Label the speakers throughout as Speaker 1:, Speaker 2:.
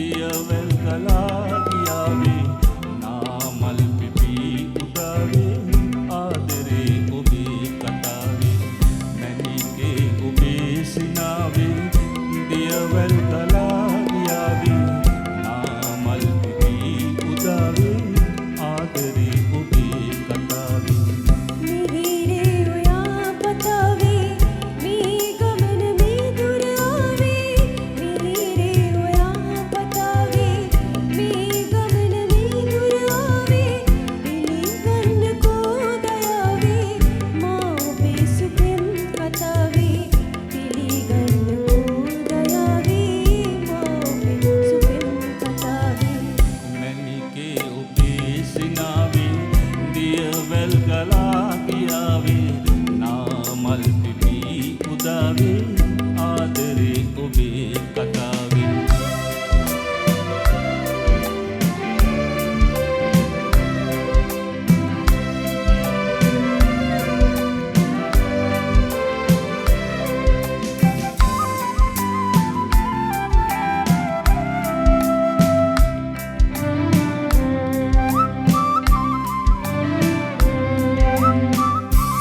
Speaker 1: දියවැල් ගලා ගියාවේ නාමල් පිපී උදාවේ ආදරේ ඔබේ කතාවේ මැණිකේ ඔබේ සිනාවේ දියවැල් ගලා ගියාවේ නාමල් පිපී උදාවේ ආදරේ ඔබේ කතාවේ.
Speaker 2: මිහිරේ ඔයා පතාවේ මේ ගමන මේ දුර ආවේ, මිහිරේ ඔයා පතාවේ මේ ගමන මේ දුර ආවේ, පිළිගන්නකෝ දයාවේ මා ඔබේ සුපෙම් කතාවේ, පිළිගන්නකෝ දයාවේ මා ඔබේ සුපෙම් කතාවේ.
Speaker 1: මැණිකේ ඔබේ සිනාවේ දියවැල් ගලා ගියාවේ නාමල් පිපී උදාවේ ආදරේ ඔබේ කතාවේ.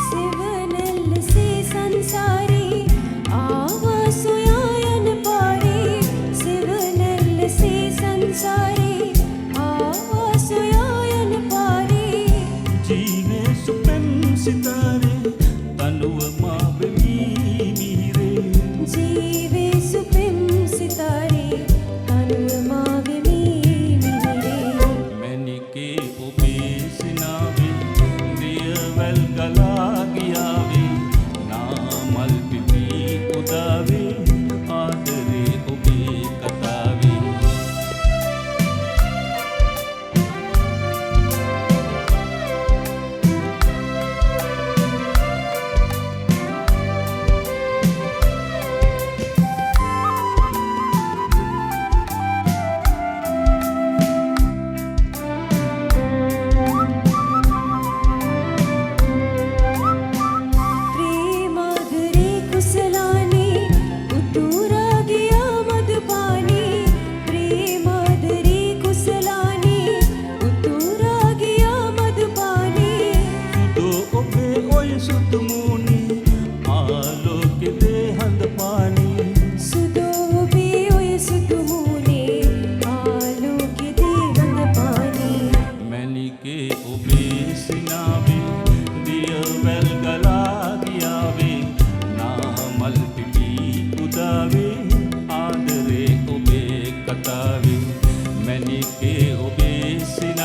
Speaker 2: සෙවණැල්ලසේ සංසාරේ ආවා සොයා යන පාරේ, සෙවණැල්ලසේ සංසාරේ ආවා සොයා යන පාරේ.
Speaker 1: ජීවේ සුපෙම් සිතාරේ තනුව මා වෙමි මිහිරේ.
Speaker 2: ජීවේ සුපෙම් සිතාරේ තනුව මා වෙමි මිහිරේ.
Speaker 1: මැණිකේ ඔබේ සිනාවේ දියවැල් ගලා ගියාවේ නාමල් පිපී උදාවේ ආදරේ ඔබේ කතාවේ.
Speaker 2: ප්‍රේමාදරේ කුසලානේ උතුරා ගියා මදුපානේ, ප්‍රේමාදරේ කුසලානේ උතුරා ගියා මදුපානේ.
Speaker 1: සුදු ඔබේ ඔය සුදු මූණේ ආලෝකෙ දේ හඳ පානේ.
Speaker 2: සුදු ඔබේ ඔය සුදු මූණේ ආලෝකෙ දේ හඳ පානේ.
Speaker 1: මැණිකේ ඔබේ සිනාවේ දියවැල් ගලා ගියාවේ නාමල් පිපී උදාවේ ආදරේ ඔබේ කතාවේ. මැණිකේ ඔබේ සිනාවේ.